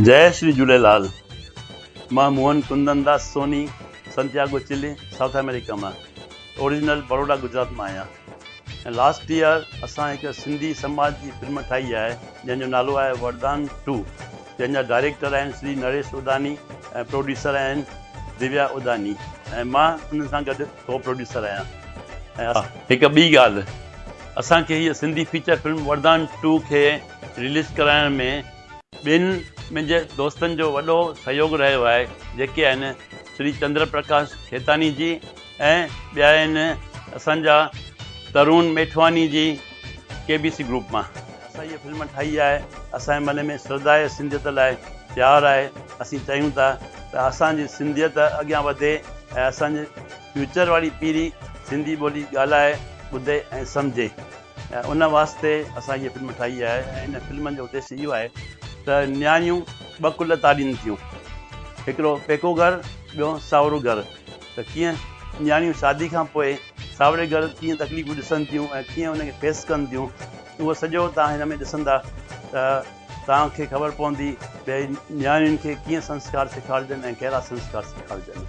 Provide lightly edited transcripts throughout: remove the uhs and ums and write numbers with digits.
جئي شري جهوليلال مان Mohan Kundan Das Soni Santiago Chile South America مان اوريجنل بڙودا گجرات مان آهيان ۽ لاسٽ ايئر اسان هڪ سنڌي سماج جي فلم ٺاهي آهي جنهن جو نالو آهي وردان ٽو جنهن جا ڊائريڪٽر آهن شري نريش اداني ۽ پروڊيوسر آهن دويا اداني ۽ مان انهن سان گڏ ڪو پروڊيوسر آهيان ۽ هڪ ٻي ڳالهه اسان کي هيء Sindhi feature film Vardaan two کي رليز ڪرائڻ ۾ ٻن منهنجي دوستن جو وڏو سهيوڳ رهيو آهي جيڪي آهن شري چندر پرڪاش کيتاني جي ۽ ٻيا آهن اسان جا ترون ميٺواني جي ڪي بي سي گروپ مان. اسان هيء فلم ٺاهي آهي اسان جي من ۾ شرڌا آهي سنڌيت لاء پيار آهي اسين چاهيون ٿا ته اسان جي سنڌيت اڳيان وڌي ۽ اسان جي فيوچر واري پيڙهي سنڌي ٻولي ڳالهائي ٻڌي ۽ سمجهي. ۽ ان واسطي اسان هيء فلم ٺاهي آهي ۽ ان فلم جو اديش اهو آهي ته نياڻيون ٻه ڪل تاڙين ٿيون، هڪڙو پيڪو گهر ٻيو ساهورو گهر ته ڪيئن نياڻيون شادي کان پوء ساهوري گهر ڪيئن تڪليفون ڏسن ٿيون ۽ ڪيئن ان کي فيس ڪن ٿيون اهو سڄو توهان هن ۾ ڏسندا ته توهان کي خبر پوندي ته نياڻين کي ڪيئن سنسڪار سيکارجن ۽ ڪهڙا سنسڪار سيکارجن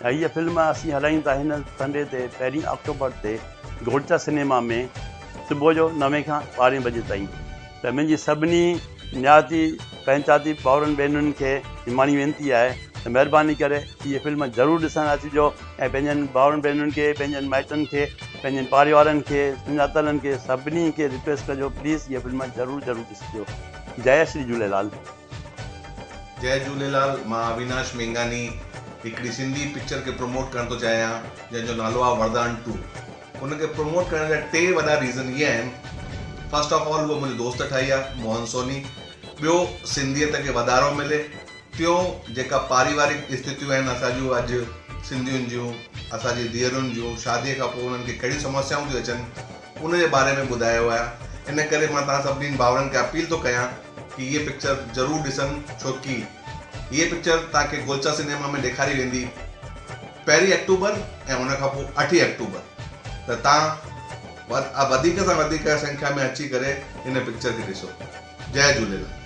۽ هيء فلم اسين هلايون ٿا هن سنڊي تي پهرين آڪٽوبر تي گهوڙچا سئنيما ۾ صبح جو نوين کان ٻارهين بجي تائين ته منهنجي سڀني نياتي پنهنچاتي ڀائرن ڀينرن کي نماڻي وينتي آهي ته مهرباني ڪري هيء فلم ضرور ڏسڻ اچجو ۽ پنهنجن ڀائرن ڀينرن کي پنهنجن مائٽن کي پنهنجن پاڙي وارن کي سڃاتلن کي سڀني کي رڪويسٽ ڪجو پليز هيء فلم ضرور ضرور ڏسجو جئي شري جهوليلال. جئي جهوليلال مان اويناش مينگاني هڪڙي سنڌي پڪچر کي پروموٽ ڪرڻ ٿو چاهيان جنهن جو نالو آهي وردان ٽو ان کي پروموٽ ڪرڻ جا ٽي وڏا ريزن اهي آهن فرسٽ آف آل اهو منهنجي دوست ٺاهي آهي موهن سوني ٻيو سنڌيت کي وڌارو ملي ٽيون جيڪا پاريوارڪ اسٿتيون آهن اسان جون اڄ سنڌين جون اسان جي ڌيئرن جون شادي کان پوء انهن کي ڪهڙيون سمسيائون ٿيون اچن ان جي باري ۾ ٻڌايو آهي ان ڪري مان توهان سڀني ڀائرن کي اپيل ٿو ڪيان ڪي هيء پڪچر ضرور ڏسن ڇو ڪي هيء پڪچر توهان کي گولچا سئنيما ۾ ڏيکاري ويندي پهرين آڪٽوبر ۽ ان کان پوء اٺين آڪٽوبر ته توهان وڌيڪ سان وڌيڪ سنکيا ۾ اچي ڪري هن پڪچر کي ڏسو جئي جهوليلال.